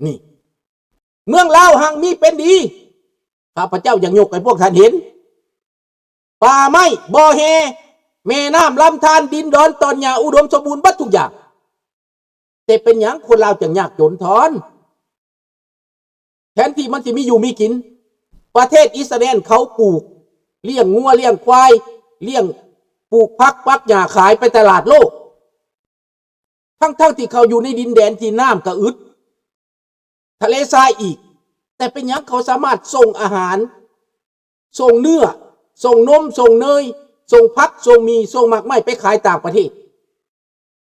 ນີ້ ເມືອງລາວຮັ່ງມີເປັນດີ ຂ້າພະເຈົ້າຢາກຍົກໃຫ້ພວກທ່ານເຫັນ ປ່າໄມ້ ບໍ່ແຮ່ ແມ່ນ້ຳລຳທານ ດິນດອນ ຕອນຫຍ້າ ອຸດົມສົມບູນເບິດທຸກຢ່າງ. ແຕ່ເປັນຫຍັງຄົນລາວຈັ່ງຍາກຈົນທ້ອນ? ແທນທີ່ມັນຊິມີຢູ່ມີກິນ ປະເທດອິດສະຣາເອນເຂົາປູກ ລ້ຽງງົວລ້ຽງຄວາຍ ລ້ຽງ ປູກຜັກປັກຫຍ້າຂາຍໄປຕະຫຼາດໂລກ ທັງໆທີ່ເຂົາຢູ່ໃນດິນແດນທີ່ນ້ຳກະອຶດ ທະເລຊາຍອີກ ແຕ່ເປັນຫຍັງເຂົາສາມາດສົ່ງອາຫານ ສົ່ງເນື້ອ ສົ່ງນົມ ສົ່ງເນີຍ ສົ່ງຜັກ ສົ່ງໝີ່ ສົ່ງໝາກໄມ້ໄປຂາຍຕ່າງປະເທດ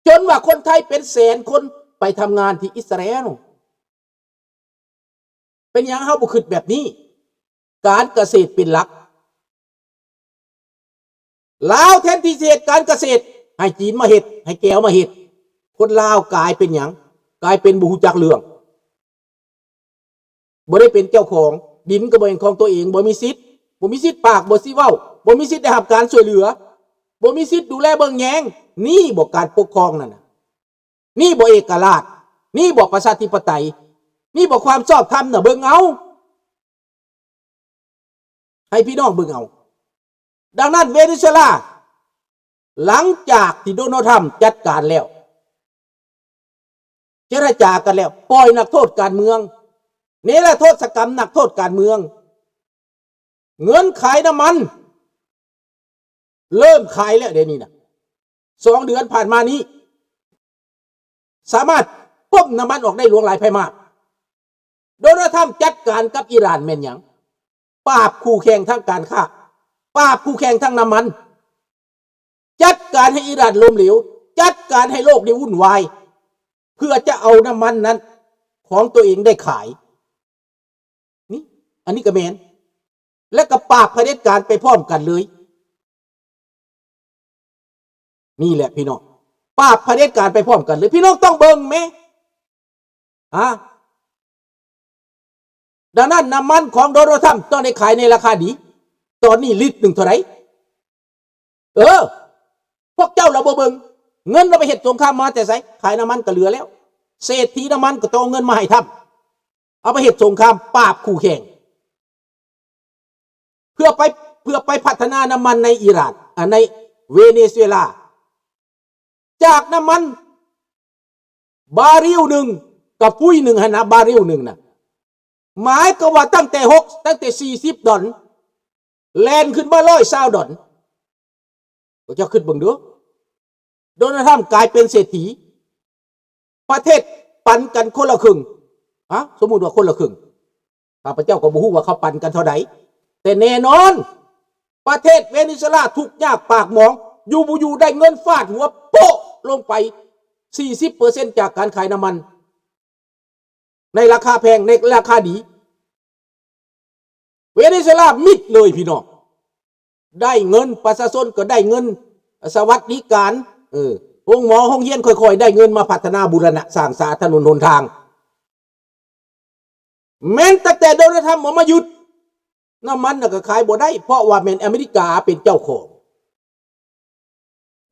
ຈົນວ່າຄົນໄທເປັນແສນຄົນໄປທຳງານທີ່ອິດສະຣາເອນ? ເປັນຫຍັງເຮົາບໍ່ຄິດແບບນີ້? ການກະເສດເປັນຫຼັກ ລາວແທນທີ່ຊິເຮັດການກະເສດ ໃຫ້ຈີນມາເຮັດ ໃຫ້ແກວມາເຮັດ ຄົນລາວກາຍເປັນຫຍັງ? ກາຍເປັນບໍ່ຮູ້ຈັກເລື່ອງ ບໍ່ໄດ້ເປັນເຈົ້າຂອງ ດິນກໍບໍ່ແມ່ນຂອງຕົວເອງ ບໍ່ມີສິດ ບໍ່ມີສິດປາກ ບໍ່ມີສິດເວົ້າ ບໍ່ມີສິດໄດ້ຮັບການຊ່ວຍເຫຼືອ ບໍ່ມີສິດດູແລເບິ່ງແຍງ ນີ້ບໍ່ການປົກຄອງນັ້ນນະ? ນີ້ບໍ່ເອກະລາດ? ນີ້ບໍ່ປະຊາທິປະໄຕ? ນີ້ບໍ່ຄວາມຊອບທຳນະ? ເບິ່ງເອົາ ໃຫ້ພີ່ນ້ອງເບິ່ງເອົາ. ດັ່ງນັ້ນ ເວເນຊູເອລາ ຫຼັງຈາກທີ່ໂດນັລ ທຣຳ ຈັດການແລ້ວ ເຈລະຈາກັນແລ້ວ ປ່ອຍນັກໂທດການເມືອງ ເນລະໂທດສະກຳນັກໂທດການເມືອງ ເງິນຂາຍນ້ຳມັນ ເລີ່ມຂາຍແລ້ວເດນີ້ນະ ສອງເດືອນຜ່ານມານີ້ ສາມາດປົ້ນນ້ຳມັນອອກໄດ້ຫຼວງຫຼາຍໄພມາກ. ໂດນັລ ທຣຳ ຈັດການກັບອີຣານແມ່ນຫຍັງ? ປາບຄູ່ແຂ່ງທາງການຄ້າ ປາບຄູ່ແຂ່ງທາງນ້ຳມັນ ຈັດການໃຫ້ອີຣານລົ້ມເຫຼວ ຈັດການໃຫ້ໂລກນີ້ວຸ່ນວາຍ ເພື່ອຈະເອົານ້ຳມັນນັ້ນຂອງຕົວເອງໄດ້ຂາຍ. ນີ້ ອັນນີ້ກໍແມ່ນ ແລະກໍປາບຜະເດັດການໄປພ້ອມກັນເລີຍ. ນີ້ແຫຼະພີ່ນ້ອງ ປາບຜະເດັດການໄປພ້ອມກັນເລີຍ ພີ່ນ້ອງຕ້ອງເບິ່ງແມ. ຮະ? ດັ່ງນັ້ນ ນ້ຳມັນຂອງໂດນັລ ທຣຳ ຕ້ອງໄດ້ຂາຍໃນລາຄາດີ. ຕອນນີ້ລິດໜຶ່ງເທົ່າໃດ? ເອີ ພວກເຈົ້າລະບໍ່ເບິ່ງ ເງິນລະໄປເຮັດສົງຄາມມາແຕ່ໃສ? ຂາຍນ້ຳມັນກໍເຫຼືອແລ້ວ ເສດຖີນ້ຳມັນກໍຕ້ອງເອົາເງິນມາໃຫ້ທຳ ເອົາໄປເຮັດສົງຄາມປາບຄູ່ແຂ່ງ ເພື່ອໄປ ເພື່ອໄປພັດທະນານ້ຳມັນໃນອີຣານ ອາ ໃນເວເນຊູເອລາ. ຈາກນ້ຳມັນບາຣິວໜຶ່ງ ກະປຸ້ຍໜຶ່ງຫັ້ນນະ ບາຣິວໜຶ່ງນະ ໝາຍຄວາມວ່າຕັ້ງແຕ່ຫົກ ຕັ້ງແຕ່ສີ່ສິບດອນ ແລ່ນຂຶ້ນມາຮ້ອຍຊາວດອນ. ພວກເຈົ້າຄິດເບິ່ງດູ ໂດນັລ ທຣຳ ກາຍເປັນເສດຖີ ປະເທດປັນກັນຄົນລະເຄິ່ງ ຮະ ສົມມຸດວ່າຄົນລະເຄິ່ງ ຂ້າພະເຈົ້າກໍບໍ່ຮູ້ວ່າເຂົາປັນກັນເທົ່າໃດ ແຕ່ແນ່ນອນ ປະເທດເວເນຊູເອລາທຸກຍາກປາກໝອງ ຢູ່ບໍ່ຢູ່ໄດ້ເງິນຟາດຫົວໂປະລົງໄປສີ່ສິບເປີເຊັນ ຈາກການຂາຍນ້ຳມັນ ໃນລາຄາແພງ ໃນລາຄາດີ ເວເນຊູເອລາມິດເລີຍພີ່ນ້ອງ ໄດ້ເງິນ ປະຊາຊົນກໍໄດ້ເງິນ ສະຫວັດດີການ ເອີ ໂຮງໝໍໂຮງຮຽນ ຄ່ອຍໆໄດ້ເງິນມາພັດທະນາບູລະນະສ້າງສາຖະໜົນຫົນທາງ. ແມ່ນຕັ້ງແຕ່ໂດນັລ ທຣຳ ອອກມາຢຸດ ນ້ຳມັນນະກໍຂາຍບໍ່ໄດ້ ເພາະວ່າແມ່ນອາເມລິກາເປັນເຈົ້າຂອງ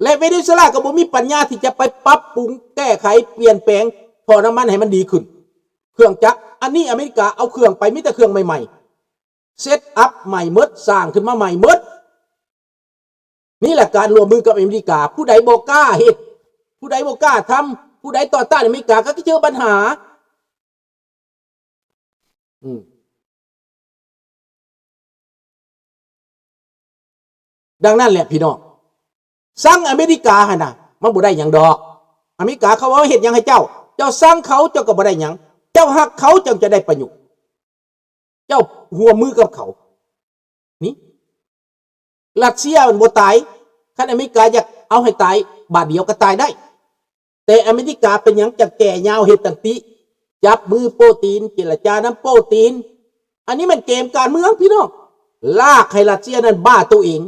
ແລະ ເວເນຊູເອລາກໍບໍ່ມີປັນຍາທີ່ຈະໄປປັບປຸງແກ້ໄຂປ່ຽນແປງທໍ່ນ້ຳມັນໃຫ້ມັນດີຂຶ້ນ ເຄື່ອງຈັກ ອັນນີ້ອາເມລິກາເອົາເຄື່ອງໄປ ມີແຕ່ເຄື່ອງໃໝ່ໆ ເຊັດອັບໃໝ່ໝົດ ສ້າງຂຶ້ນມາໃໝ່ໝົດ. ນີ້ແຫຼະການຮ່ວມມືກັບອາເມລິກາ ຜູ້ໃດບໍ່ກ້າເຮັດ ຜູ້ໃດບໍ່ກ້າທຳ ຜູ້ໃດຕໍ່ຕ້ານອາເມລິກາກໍຈະເຈີບັນຫາ. ອືມ ດັ່ງນັ້ນແຫຼະພີ່ນ້ອງ ຊັງອາເມລິກາຫັ້ນນະ ມັນບໍ່ໄດ້ຫຍັງດອກ. ອາເມລິກາເຂົາເອົາເຮັດຫຍັງໃຫ້ເຈົ້າ? ເຈົ້າຊັງເຂົາ ເຈົ້າກໍບໍ່ໄດ້ຫຍັງ. ເຈົ້າຮັກເຂົາ ເຈົ້າຈະໄດ້ປະໂຫຍດ. ເຈົ້າຮ່ວມມືກັບເຂົາ. ນີ້ ຣັດເຊຍມັນບໍ່ຕາຍ. ຄັນອາເມລິກາຢາກເອົາໃຫ້ຕາຍບາດດຽວກໍຕາຍໄດ້. ແຕ່ອາເມລິກາເປັນຫຍັງຈັ່ງແກ່ຍາວເຮັດຕັ້ງຕິ ຈັບມືໂປຕີນ ເຈລະຈານຳໂປຕີນ? ອັນນີ້ແມ່ນເກມການເມືອງພີ່ນ້ອງ ລາກໃຫ້ຣັດເຊຍນັ້ນບ້າໂຕເອງ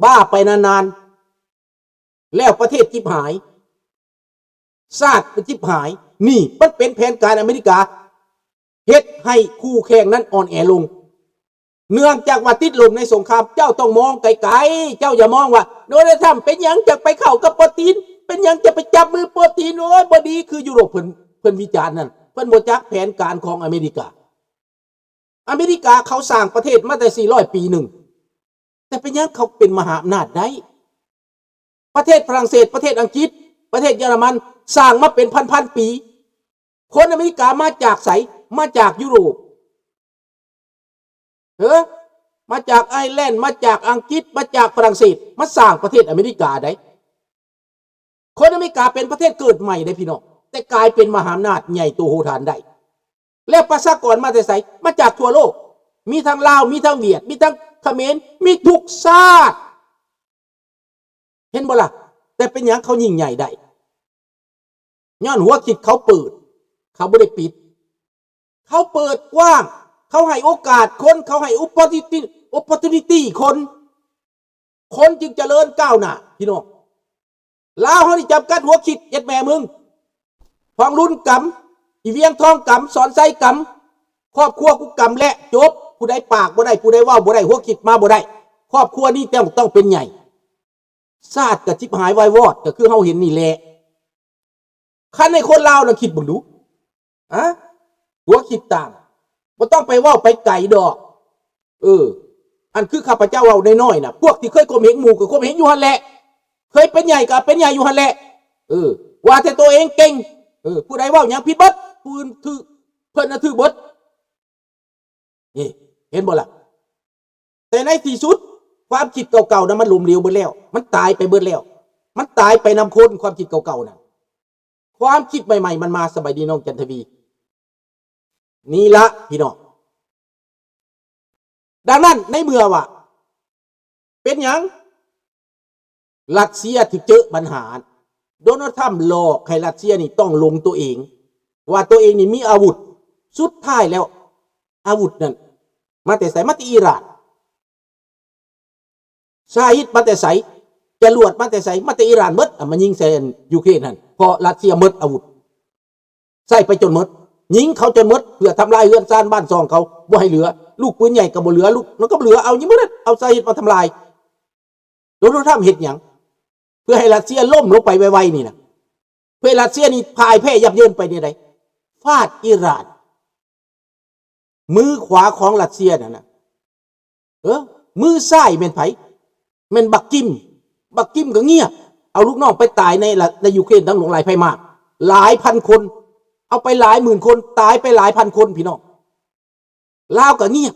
ບ້າໄປນານໆ ແລ້ວປະເທດຈິບຫາຍ ຊາດກໍຈິບຫາຍ. ນີ້ມັນເປັນແຜນການອາເມລິກາ ເຮັດໃຫ້ຄູ່ແຂ່ງນັ້ນອ່ອນແອລົງ. ເນື່ອງຈາກວ່າຕິດລົມໃນສົງຄາມ ເຈົ້າຕ້ອງມອງໄກໆ ເຈົ້າຢ່າມອງວ່າ ໂດນັລ ທຣຳ ເປັນຫຍັງຈະໄປເຂົ້າກັບໂປຕີນ ເປັນຫຍັງຈະໄປຈັບມືໂປຕີນ ໂອ້ຍ ບໍ່ດີ ຄືຢູໂຣບເພິ່ນ ເພິ່ນວິຈານນັ້ນ. ເພິ່ນບໍ່ຈັກແຜນການຂອງອາເມລິກາ. ອາເມລິກາເຂົາສ້າງປະເທດມາແຕ່ສີ່ຮ້ອຍປີໜຶ່ງ ແຕ່ເປັນຫຍັງເຂົາເປັນມະຫາອຳນາດໄດ້? ປະເທດຝຣັ່ງເສດ, ປະເທດອັງກິດ, ປະເທດເຢຍລະມັນ ສ້າງມາເປັນພັນໆປີ. ຄົນອາເມລິກາມາຈາກໃສ? ມາຈາກຢູໂຣບ. ເອີ ມາຈາກໄອແລນ, ມາຈາກອັງກິດ, ມາຈາກຝຣັ່ງເສດ, ມາສ້າງປະເທດອາເມລິກາໄດ໋. ຄົນອາເມລິກາເປັນປະເທດເກີດໃໝ່ເດ້ພີ່ນ້ອງ, ແຕ່ກາຍເປັນມະຫາອຳນາດໃຫຍ່ໂຕໂຫດຫານໄດ້. ແລ້ວປະຊາກອນມາແຕ່ໃສ? ມາຈາກທົ່ວໂລກ. ມີທັງລາວ, ມີທັງຫວຽດ, ມີທັງຂະເໝນ, ມີທຸກຊາດ. ເຫັນບໍ່ລະ? ແຕ່ເປັນຫຍັງເຂົາຍິ່ງໃຫຍ່ໄດ້? ຍ້ອນຫົວຄິດເຂົາເປີດ, ເຂົາບໍ່ໄດ້ປິດ. ເຂົາເປີດກວ້າງ, ເຂົາໃຫ້ໂອກາດຄົນ, ເຂົາໃຫ້ opportunity, opportunity ຄົນ, ຄົນຈຶ່ງຈະເລີນກ້າວໜ້າ ພີ່ນ້ອງ. ລາວເຮົານີ້ຈຳກັດຫົວຄິດ, ເຮັດແມ່ມຶງ. ທອງລຸນກຳ, ອີວຽງທອງກຳ, ສອນໄຊກຳ, ຄອບຄົວກູກຳແຫຼະ ຈົບ. ຜູ້ໃດປາກບໍ່ໄດ້, ຜູ້ໃດເວົ້າບໍ່ໄດ້, ຫົວຄິດມາບໍ່ໄດ້, ຄອບຄົວນີ້ຕ້ອງ, ຕ້ອງເປັນໃຫຍ່. ຊາດກໍຈິບຫາຍວາຍວອດ ກໍຄືເຮົາເຫັນນີ້ແຫຼະ. ຄັນໃຫ້ຄົນລາວນະຄິດເບິ່ງດູ ອະ ຫົວຄິດຕ່າງ, ບໍ່ຕ້ອງໄປເວົ້າໄປໄກດອກ. ເອີ ອັນຄືຂ້າພະເຈົ້າເວົ້ານ້ອຍໆນະ, ພວກທີ່ເຄີຍຂົ່ມເຫງໝູ່ກໍຂົ່ມເຫງຢູ່ຫັ້ນແຫຼະ, ເຄີຍເປັນໃຫຍ່ກໍເປັນໃຫຍ່ຢູ່ຫັ້ນແຫຼະ. ເອີ ວ່າແຕ່ໂຕເອງເກັ່ງ, ເອີ ຜູ້ໃດເວົ້າຫຍັງຜິດເບິດ, ຜູ້ອື່ນຖືກ, ເພິ່ນນະຖືກເບິດ. ນີ້ ເຫັນບໍ່ລະ? ແຕ່ໃນທີ່ສຸດ ຄວາມຄິດເກົ່າໆນັ້ນມັນລົ້ມເຫຼວເບິດແລ້ວ, ມັນຕາຍໄປເບິດແລ້ວ, ມັນຕາຍໄປນຳຄົນ, ຄວາມຄິດເກົ່າໆນັ້ນ. ຄວາມຄິດໃໝ່ໆມັນມາ. ສະບາຍດີນ້ອງຈັນທະວີ. ນີ້ລະພີ່ນ້ອງ. ດັ່ງນັ້ນ ໃນເມື່ອວ່າ ເປັນຫຍັງຣັດເຊຍຖືກເຈີບັນຫາ? ໂດນັລ ທຣຳ ຫຼອກໃຫ້ຣັດເຊຍນີ້ຕ້ອງລົງຕົວເອງ ວ່າຕົວເອງນີ້ມີອາວຸດ. ສຸດທ້າຍແລ້ວ ອາວຸດນັ້ນມາແຕ່ໃສ? ມາແຕ່ອີຣານ. ຊາຮີດມາແຕ່ໃສ? ຈະຫຼວດມາແຕ່ໃສ? ມາແຕ່ອີຣານໝົດ. ອາ ມາຍິງໃສ່ອັນຢູເຄຣນຫັ້ນ ເພາະຣັດເຊຍໝົດອາວຸດ. ໃຊ້ໄປຈົນໝົດ, ຍິງເຂົາຈົນໝົດ ເພື່ອທຳລາຍເຮືອນຊານບ້ານຊ່ອງເຂົາ ບໍ່ໃຫ້ເຫຼືອ. ລູກປືນໃຫຍ່ກໍບໍ່ເຫຼືອ, ລູກ ມັນກໍບໍ່ເຫຼືອ, ເອົາຍິງໝົດ, ເອົາຊາຮີດມາທຳລາຍ. ໂດນັລ ທຣຳ ເຮັດຫຍັງ? ເພື່ອໃຫ້ຣັດເຊຍລົ້ມລົງໄປໄວໆນີ້ນະ, ເພື່ອໃຫ້ຣັດເຊຍນີ້ພ່າຍແພ້ຢັບເຢິນໄປນີ້ໃດ. ຟາດອີຣານ ມືຂວາຂອງຣັດເຊຍນັ້ນນະ. ເອີ ມືຊ້າຍແມ່ນໃຜ? ແມ່ນບັກກິມ. ບັກກິມກໍງຽບ, ເອົາລູກນ້ອງໄປຕາຍໃນລະ ໃນຢູເຄຣນທັງຫຼວງຫຼາຍໄພມາກ ຫຼາຍພັນຄົນ, ເອົາໄປຫຼາຍໝື່ນຄົນ, ຕາຍໄປຫຼາຍພັນຄົນ ພີ່ນ້ອງ. ລາວກໍງຽບ,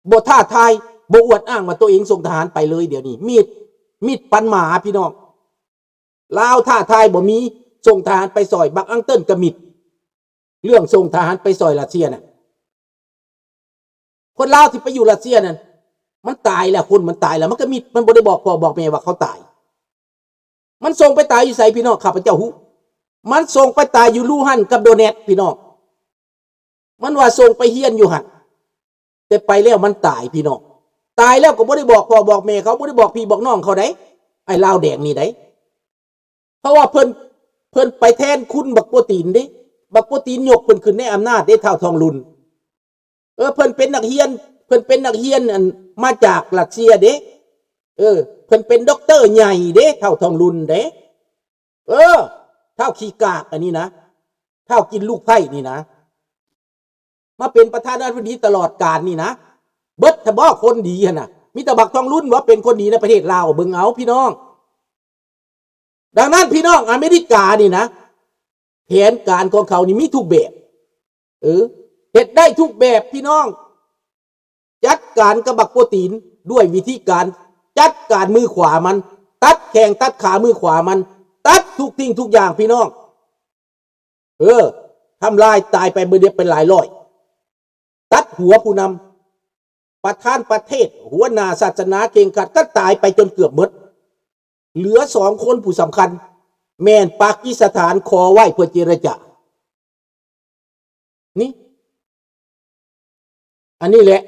ບໍ່ທ້າທາຍ, ບໍ່ອວດອ້າງວ່າຕົວເອງສົ່ງທະຫານໄປເລີຍ. ດຽວນີ້ມິດ, ມິດປັນໝາ ພີ່ນ້ອງ. ລາວທ້າທາຍບໍ່ມີ, ສົ່ງທະຫານໄປຊ່ອຍ, ບັກອັງເຕີນກໍມິດ. ເລື່ອງສົ່ງທະຫານໄປຊ່ອຍຣັດເຊຍນັ້ນ, ຄົນລາວທີ່ໄປຢູ່ຣັດເຊຍນັ້ນ ມັນຕາຍແລ້ວ, ຄົນມັນຕາຍແລ້ວ, ມັນກໍມິດ, ມັນບໍ່ໄດ້ບອກພໍ່ບອກແມ່ວ່າເຂົາຕາຍ. ມັນສົ່ງໄປຕາຍຢູ່ໃສ ພີ່ນ້ອງ? ຂ້າພະເຈົ້າຮູ້, ມັນສົ່ງໄປຕາຍຢູ່ລູຮັນກັບໂດແນັດ ພີ່ນ້ອງ. ມັນວ່າສົ່ງໄປຮຽນຢູ່ຫັ້ນ, ແຕ່ໄປແລ້ວມັນຕາຍ ພີ່ນ້ອງ. ຕາຍແລ້ວກໍບໍ່ໄດ້ບອກພໍ່ບອກແມ່ເຂົາ, ບໍ່ໄດ້ບອກພີ່ບອກນ້ອງເຂົາໃດ໋, ໄອ້ລາວແດງນີ້ໃດ໋. ເພາະວ່າເພິ່ນ, ເພິ່ນໄປແທນຄຸນບັກໂປຕີນເດ້. ບັກໂປຕີນຍົກເພິ່ນຂຶ້ນໃນອຳນາດເດ້ ທ້າວທອງລຸນ. ເອີ ເພິ່ນເປັນນັກຮຽນ, ເພິ່ນເປັນນັກຮຽນ ອັນ ມາຈາກຣັດເຊຍເດ້. ເອີ ເພິ່ນເປັນດັອກເຕີໃຫຍ່ເດ້ ທ້າວທອງລຸນເດ້. ເອີ ທ້າວຂີ້ກາກອັນນີ້ນະ, ທ້າວກິນລູກໃພ້ນີ້ນະ, ມາເປັນປະທານາທິບໍດີຕະຫຼອດການນີ້ນະ. ເບິດທະບໍຄົນດີຫັ້ນນະ, ມີແຕ່ບັກທອງລຸນບໍ່ເປັນຄົນດີໃນປະເທດລາວ. ເບິ່ງເອົາ ພີ່ນ້ອງ. ດັ່ງນັ້ນ ພີ່ນ້ອງ, ອາເມລິການີ້ນະ ແຜນການຂອງເຂົານີ້ມີທຸກແບບ. ເອີ ເຮັດໄດ້ທຸກແບບ ພີ່ນ້ອງ. ຈັດການກັບບັກໂປຕີນດ້ວຍວິທີການຈັດການມືຂວາມັນ, ຕັດແຂ້ງຕັດຂາມືຂວາມັນ, ຕັດທຸກສິ່ງທຸກຢ່າງ ພີ່ນ້ອງ. ເອີ ທຳລາຍ, ຕາຍໄປເບິດເປັນຫຼາຍຮ້ອຍ, ຕັດຫົວຜູ້ນຳ, ປະທານປະເທດ, ຫົວໜ້າສາສະໜາເຄັ່ງຄັດ ກໍຕາຍໄປຈົນເກືອບໝົດ. ເຫຼືອສອງຄົນຜູ້ສຳຄັນ ແມ່ນປາກີສະຖານຂໍໄວ້ເພື່ອເຈລະຈາ. ນີ້ ອັນນີ້ແຫຼະ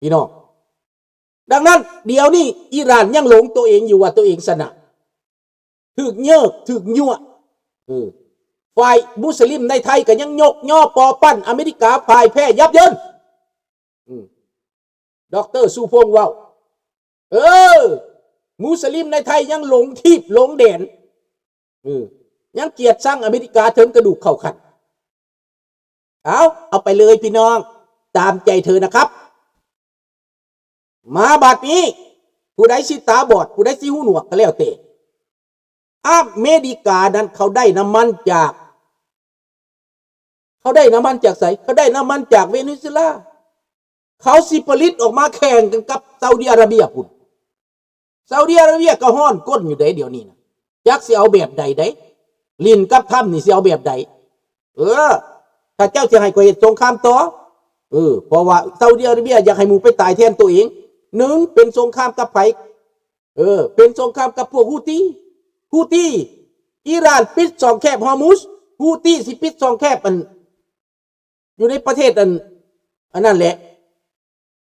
ພີ່ນ້ອງ. ດັ່ງນັ້ນ ດຽວນີ້ອີຣານຍັງຫຼົງຕົວເອງຢູ່ວ່າຕົວເອງຊະນະ, ຖືກເຍີກ ຖືກຍົວະ. ເອີ ຝ່າຍມຸສລິມໃນໄທກໍຍັງຍົກຍໍປໍ້ວປັ້ນ, ອາເມລິກາພ່າຍແພ້ຢັບເຢິນ. ອືມ ດອກເຕີ ສຸພົງ ເວົ້າ. ເອີ ມຸສລິມໃນໄທຍັງຫຼົງທີບຫຼົງແດນ, ເອີ ຍັງກຽດຊັງອາເມລິກາເຖິງກະດູກເຂົ້າຂັ້ນ. ເອົາ ເອົາໄປເລີຍພີ່ນ້ອງ ຕາມໃຈເທີນະຄັບ. ມາບາດນີ້ ຜູ້ໃດຊິຕາບອດ ຜູ້ໃດຊິຫູໜວກກໍແລ້ວແຕ່ ອາເມລິການັ້ນເຂົາໄດ້ນ້ຳມັນຈາກ ເຂົາໄດ້ນ້ຳມັນຈາກໃສ? ເຂົາໄດ້ນ້ຳມັນຈາກເວເນຊູເອລາ. ເຂົາຊິຜະລິດອອກມາແຂ່ງກັນກັບຊາອຸດີອາຣາເບຍພຸ້ນ. ຊາອຸດີອາຣາເບຍກໍຮ້ອນກົ້ນຢູ່ເດ້ດຽວນີ້ນະ ຈັກຊິເອົາແບບໃດເດ້. ຫຼິ້ນກັບທຳນີ້ຊິເອົາແບບໃດ? ເອີ ຖ້າເຈົ້າຊິໃຫ້ຂ້ອຍເຮັດສົງຄາມຕໍ່ ເອີ ເພາະວ່າຊາອຸດີອາຣາເບຍຢາກໃຫ້ໝູ່ໄປຕາຍແທນໂຕເອງ. ໜຶ່ງ ເປັນສົງຄາມກັບໃຜ? ເອີ ເປັນສົງຄາມກັບພວກຮູ້ຕີ ຮູ້ຕີ. ອີຣານປິດຊ່ອງແຄບຮອມຸສ ຮູ້ຕີຊິປິດຊ່ອງແຄບອັນ ຢູ່ໃນປະເທດອັນ ອັນນັ້ນແຫຼະ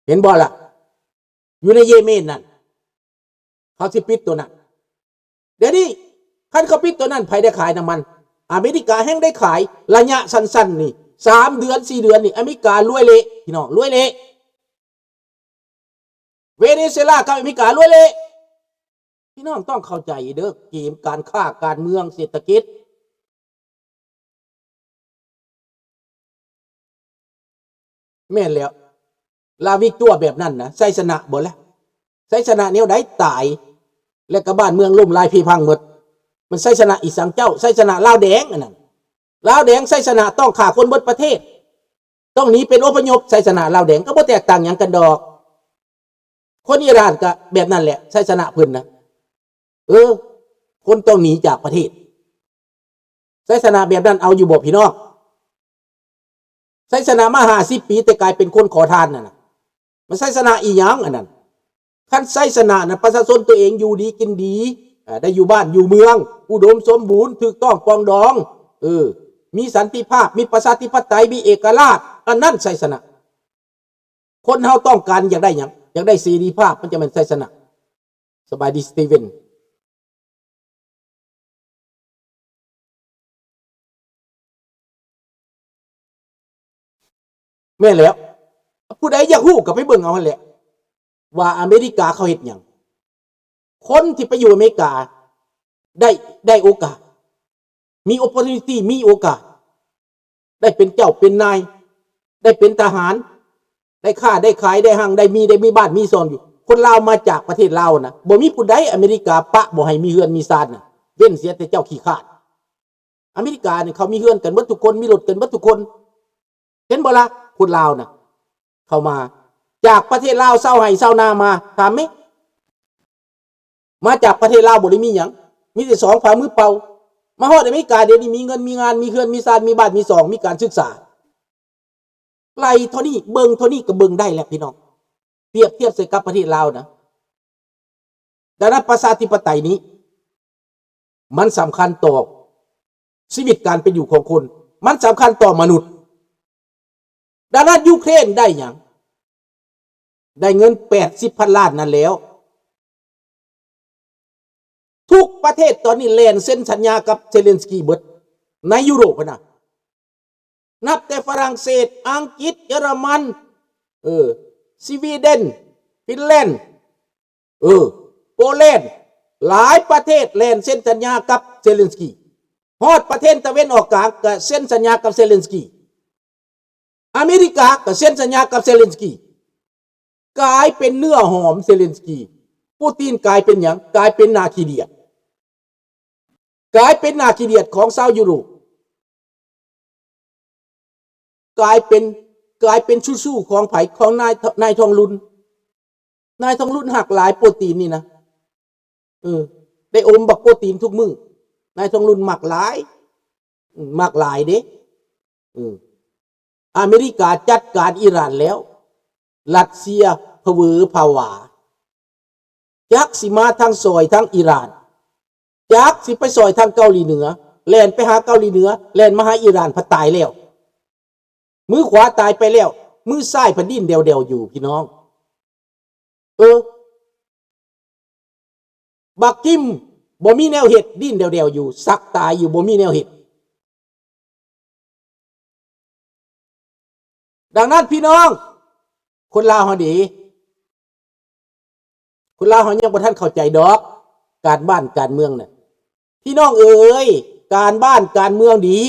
ເຫັນບໍ່ລະ? ຢູ່ໃນເຢເມນນັ້ນ ເຂົາຊິປິດໂຕນັ້ນ. ດຽວນີ້ ຄັນເຂົາປິດໂຕນັ້ນ ໃຜໄດ້ຂາຍນ້ຳມັນ? ອາເມລິກາແຮ່ງໄດ້ຂາຍ. ໄລຍະສັ້ນໆນີ້ ສາມເດືອນ ສີ່ເດືອນນີ້ ອາເມລິກາລວຍເລະ ພີ່ນ້ອງ ລວຍເລະ. ເວເນຊູເອລາກັບອາເມລິກາລວຍເລະ. ພີ່ນ້ອງຕ້ອງເຂົ້າໃຈເດີ້ ເກມການຄ້າ ການເມືອງ ເສດຖະກິດ. ແມ່ນແລ້ວ ລາວິກຕົວແບບນັ້ນນະ ໄຊຊະນະບໍ່ລະ? ໄຊຊະນະແນວໃດ? ຕາຍ ແລ້ວກໍບ້ານເມືອງລົ້ມລາຍເພພັງໝົດ. ມັນໄຊຊະນະອີ່ສັງເຈົ້າ? ໄຊຊະນະລາວແດງອັນນັ້ນ. ລາວແດງໄຊຊະນະຕ້ອງຂ້າຄົນເບິດປະເທດ. ຕ້ອງໜີເປັນອົບພະຍົບ. ໄຊຊະນະລາວແດງກໍບໍ່ແຕກຕ່າງຫຍັງກັນດອກ. ຄົນອີຣານກໍແບບນັ້ນແຫຼະ ໄຊຊະນະເພິ່ນນະ. ເອີ ຄົນຕ້ອງໜີຈາກປະເທດ. ໄຊຊະນະແບບນັ້ນເອົາຢູ່ບໍ່ພີ່ນ້ອງ? ໄຊຊະນະມາຫ້າສິບປີ ແຕ່ກາຍເປັນຄົນຂໍທານນັ້ນນະ ມັນໄຊຊະນະອີ່ຫຍັງອັນນັ້ນ? ຄັນໄຊຊະນະນັ້ນ ປະຊາຊົນຕົວເອງຢູ່ດີກິນດີ ເອີ ໄດ້ຢູ່ບ້ານຢູ່ເມືອງ ອຸດົມສົມບູນ ຖືກຕ້ອງປອງດອງ ເອີ ມີສັນຕິພາບ ມີປະຊາທິປະໄຕ ມີເອກະລາດ ອັນນັ້ນໄຊຊະນະ. ຄົນເຮົາຕ້ອງການຢາກໄດ້ຫຍັງ? ຢາກໄດ້ເສລີພາບ ມັນຈະແມ່ນໄຊຊະນະ. ສະບາຍດີ ສະຕີເວັນ. ແມ່ນແລ້ວ ຜູ້ໃດຢາກຮູ້ກໍໄປເບິ່ງເອົາຫັ້ນແຫຼະ ວ່າອາເມລິກາເຂົາເຮັດຫຍັງ. ຄົນທີ່ໄປຢູ່ອາເມລິກາໄດ້ ໄດ້ໂອກາດ ມີ opportunity ມີໂອກາດ ໄດ້ເປັນເຈົ້າເປັນນາຍ ໄດ້ເປັນທະຫານ ໄດ້ຄ້າໄດ້ຂາຍ ໄດ້ຮັ່ງໄດ້ມີ ໄດ້ມີບ້ານມີຊ່ອງຢູ່. ຄົນລາວມາຈາກປະເທດລາວນະ ບໍ່ມີຜູ້ໃດອາເມລິກາປະບໍ່ໃຫ້ມີເຮືອນມີຊານນະ ເວັ້ນເສຍແຕ່ເຈົ້າຂີ້ຄ້ານ. ອາເມລິການີ້ເຂົາມີເຮືອນກັນເບິດທຸກຄົນ ມີລົດກັນເບິດທຸກຄົນ. ເຫັນບໍ່ລະ? ຄົນລາວນະ ເຂົ້າມາຈາກປະເທດລາວ ຊາວໄຮ່ຊາວນາມາ ຖາມແມະ. ມາຈາກປະເທດລາວບໍ່ໄດ້ມີຫຍັງ ມີແຕ່ສອງຝ່າມືເປົ່າ. ມາຮອດອາເມລິກາ ດຽວນີ້ມີເງິນມີງານ ມີເຮືອນມີຊານ ມີບ້ານມີຊ່ອງ ມີການສຶກສາ. ໄລ່ເທົ່ານີ້ ເບິ່ງເທົ່ານີ້ກໍເບິ່ງໄດ້ແລ້ວພີ່ນ້ອງ ປຽບທຽບໃສ່ກັບປະເທດລາວນະ. ດັ່ງນັ້ນປະຊາທິປະໄຕນີ້ ມັນສຳຄັນຕໍ່ຊີວິດການເປັນຢູ່ຂອງຄົນ ມັນສຳຄັນຕໍ່ມະນຸດ. ດັ່ງນັ້ນຢູເຄຣນໄດ້ຫຍັງ? ໄດ້ເງິນແປດສິບພັນລ້ານນັ້ນແລ້ວ. ທຸກປະເທດຕອນນີ້ແລ່ນເຊັນສັນຍາກັບເຊເລັນສກີເບິດ ໃນຢູໂຣບນະ. ນັບແຕ່ຝຣັ່ງເສດ, ອັງກິດ, ເຢຍລະມັນ, ເອີ, ສະວີເດັນ, ຟິນແລນ, ເອີ, ໂປແລນ, ຫຼາຍປະເທດແລ່ນເຊັນສັນຍາກັບເຊເລັນສກີ. ຮອດປະເທດຕາເວັນອອກກາງກໍເຊັນສັນຍາກັບເຊເລັນສກີ. ອາເມລິກາກໍເຊັນສັນຍາກັບເຊເລັນສກີ. ກາຍເປັນເນື້ອຫອມເຊເລັນສກີ. ປູຕິນກາຍເປັນຫຍັງ? ກາຍເປັນໜ້າຂີ້ດຽດ. ກາຍເປັນໜ້າຂີ້ດຽດຂອງຊາວຢູໂຣບ. ກາຍເປັນ, ກາຍເປັນຊູໆຂອງໃຜ? ຂອງນາຍ, ນາຍທອງລຸນ. ນາຍທອງລຸນຮັກຫຼາຍໂປຣຕີນນີ້ນະ. ເອີ, ໄດ້ອົມບັກໂປຣຕີນທຸກມື້. ນາຍທອງລຸນມັກຫຼາຍ. ອືມ, ມັກຫຼາຍເດ້. ເອີ. ອາເມລິກາຈັດການອີຣານແລ້ວ, ຣັດເຊຍພະເວີພະວາ. ຈັກຊິມາທາງຊ່ອຍທາງອີຣານ, ຈັກຊິໄປຊ່ອຍທາງເກົາຫຼີເໜືອ, ແລ່ນໄປຫາເກົາຫຼີເໜືອ, ແລ່ນມາຫາອີຣານ ພັດຕາຍແລ້ວ. ມືຂວາຕາຍໄປແລ້ວ, ມືຊ້າຍພັດດິ້ນແດ່ວໆຢູ່, ພີ່ນ້ອງ. ເອີ, ບັກກິມບໍ່ມີແນວເຮັດ, ດີ້ນແດ່ວໆຢູ່, ສັກຕາຍຢູ່, ບໍ່ມີແນວເຮັດ. ດັ່ງນັ້ນພີ່ນ້ອງ, ຄົນລາວເຮົາເດ, ຄົນລາວເຮົາຍັງບໍ່ທັນເຂົ້າໃຈດອກ ການບ້ານການເມືອງນະ. ພີ່ນ້ອງເອີຍ, ການບ້ານການເມືອງດີ,